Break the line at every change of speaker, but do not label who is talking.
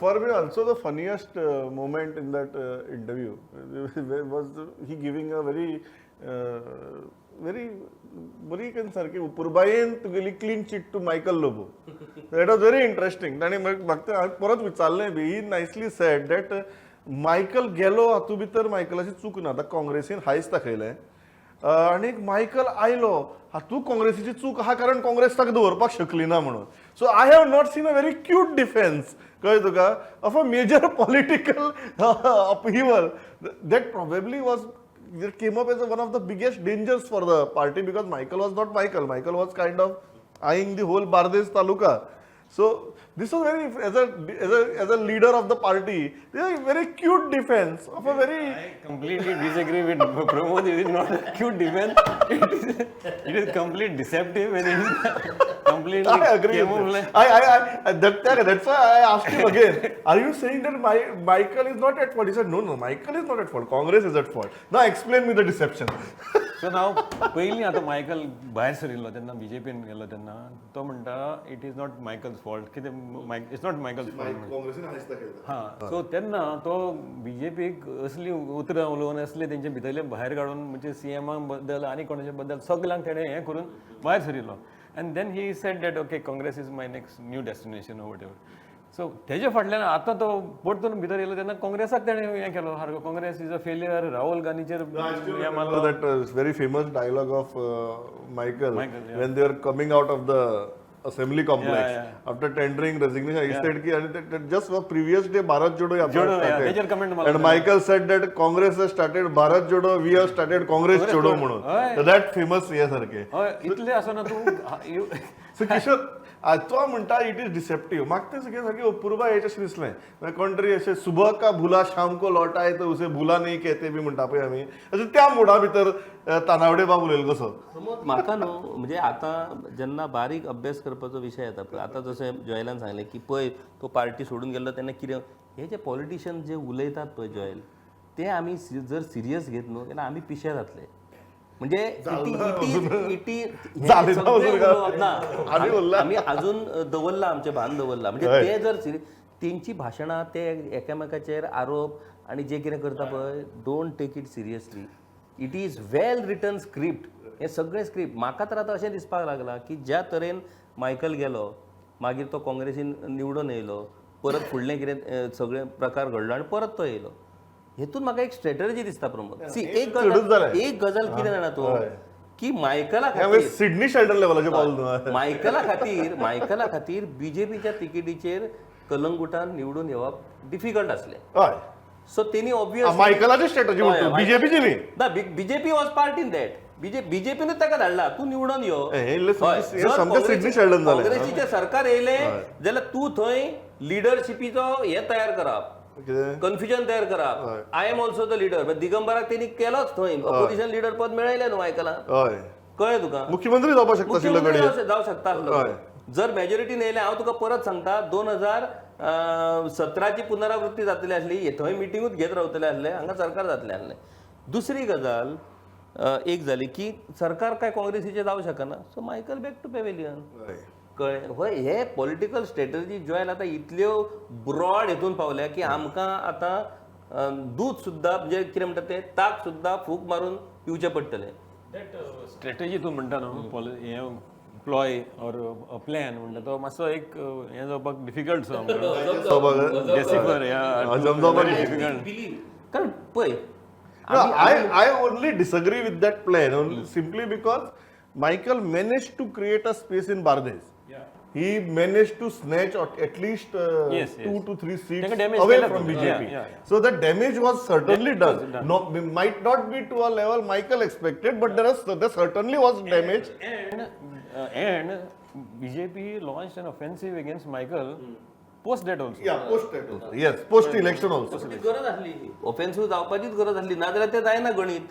For me also, the funniest moment in that interview was he giving a very very बरी सारकी अपुरबायेन तुगेली clean chit to Michael Lobo. That was very interesting. ताणी म्हाका हांवें परत विचारलें बी, he nicely said that Michael गेलो हातूंत भितर मायकलाची चूक ना. आतां काँग्रेसीन हायस दाखयलें आनी मायकल आयलो हातूंत काँग्रेसीची चूक आहा, कारण काँग्रेस ताका दवरपाक शकली ना म्हणून. So I have not seen a very cute defence, कळ्ळें तुका, of a major political upheaval that probably was that came up as one of the biggest dangers for the party, because Michael was not Michael. Michael was kind of eyeing the whole Bardez taluka. So this was very, as a leader of the party, this is a very cute defense of a very
I completely disagree with Pramod. It is not a cute defense. It is complete deceptive and it is completely
I agree with
camouflage.
That. That's why I asked him again. Are you saying that Michael is not at fault? He said, No, Michael is not at fault. Congress is at fault. Now explain me the deception."
So नाव पयलीं आतां Michael भायर सरिल्लो तेन्ना, बीजेपीन गेल्लो तेन्ना, तो म्हणटा, "It is not Michael's fault." कितें, it's not Michael's fault. हां, सो तेन्ना तो बीजेपीक असली उतरां उलोवन, असले तेंचे भितरले भायर काडून, म्हणजे सीएमा बद्दल आनी कोणाच्या बद्दल सगल्यांक तेणें हें करून भायर सरिल्लो, and then he said that, "Okay, Congress is my next new destination," whatever. So तेजे फाटल्यान आतां तो परतून भितर येयलो तेन्ना काँग्रेसाक तेणें हें केलो सारको, "Congress is a failure." Rahul गांधीचेर हें मारलो.
That very famous dialogue of Michael,
Michael, yeah.
when they were coming out of the assembly complex after tendering resignation, he said ki, and that just was previous day Bharat Jodo Yatra
Jodo, yeah,
started.
तेजेर comment मारलो.
And Michael said that Congress has started Bharat Jodo, we have started Congress Jodo म्हणून.
हय.
So that famous हे सारखे.
हय, इतले आसना तूं you
So Kishore, तो म्हणटा it is deceptive. म्हाका तें सगळें सारकें अपुरबायेचें अशें दिसलें. मागीर कोण तरी अशें "सुबह का भुला शाम को लौट आए तो उसे भुला नहीं कहते" बी म्हणटा पळय आमी, अशें त्या मुडा भितर तानावडे बाब उलयलो कसो.
प्रमोद, म्हाका न्हू, म्हणजे आतां जेन्ना बारीक अभ्यास करपाचो विशय येता पळय, आतां जशें जॉयलान सांगलें की पळय, तो पार्टी सोडून गेल्लो तेन्ना कितें, हे जे पॉलिटिशियन जे उलयतात पळय जॉयल, ते आमी जर सिरियस घेत न्हू जाल्यार आमी पिशे जातले. म्हणजे it is
जालें ना अजून का?
ना.
आमी उरला.
आमी अजून दवरला, आमचें भान दवरला. म्हणजे ते जर तेंची भाशणां, ते एकामेकाचेर आरोप आनी जे कितें करता पळय, don't take it seriously. It is well written script. हें सगळें स्क्रिप्ट. म्हाका तर आतां अशें दिसपाक लागलां की ज्या तरेन मायकल गेलो, मागीर तो काँग्रेसीन निवडून येयलो, परत फुडलें कितें सगळें प्रकार घडलो आनी परत तो येयलो, हेतून म्हाका एक स्ट्रेटजी दिसता प्रमोद. सी, एक
चडूच
गजाल
जालें.
एक गजाल कितें जाणा तूं, की मायकला
त्यामुळे
खातीर
सिडनी शेल्डन लेवलाचें पावल न्हू.
मायकला खातीर बीजेपीच्या तिकेटीचेर कलंगुटान निवडून येवप डिफिकल्ट आसलें. सो तेणी ऑब्वियस
मायकलाची स्ट्रॅटजी म्हणतो, बीजेपीची न्ही.
ना, BJP was part in that. बीजेपीनूच ताका धाडला, तूं निवडून यो.
हे इल्लें
हय,
हे
जर
सामकें सिडनी शेल्डन जालें.
काँग्रेसीचें सरकार येयलें जाल्यार तूं थंय लिडरशिपीचो हे तयार करप,
कितें?
कन्फ्युजन तयार करप. I am also the leader. दिगंबराक तेणी केलोच थंय ऑपोजिशन लिडर पद मेळयलें न्हू मायकलाक. कळ्ळें तुका?
मुख्यमंत्री जावपाक शकता आशिल्लो
मुख्यमंत्री
घडये.
जावं शकता आसलो. जर मेजॉरिटी येयलें, हांव तुका परत सांगता, 2017ची पुनरावृत्ती जातली आसली. थंय मिटिंगूच घेत रावतले आसले, हांगा सरकार जातलें आसलें. दुसरी गजाल एक जाली की सरकार काय काँग्रेसीचें जावं शकना, so Michael back to pavilion. कळ्ळें? हय, हे पॉलिटिकल स्ट्रेटजी जॉयल आतां इतल्यो ब्रॉड हेतून पावल्या की आमकां आतां दूद सुद्दां, म्हणजे कितें म्हणटा ते, ताक सुद्दां फूक मारून पिवचें पडटलें.
That strategy तूं म्हणटा न्हू, हें प्लॉय ऑर प्लॅन म्हणटा, तो मातसो एक हें जावपाक डिफिकल्ट सो आमकां डेसिफर ह्या.
हजम जावपाक.
डिफिकल्ट.
कारण पळय,
No, I only disagree with that plan only simply because Michael managed to create a space in Bardez. He managed to snatch at least two to three seats
ताका damage
away
केला
from
तो.
BJP. So the damage was certainly done.
Was done.
No, might not be to a level Michael expected, but there certainly was damage.
And BJP launched an offensive against Michael post that also.
Yeah, post that also. Yes, post election also.
ती गरज आसली, offensive जावपाचीच गरज आसली, नाजाल्यार ते जायना गणीत.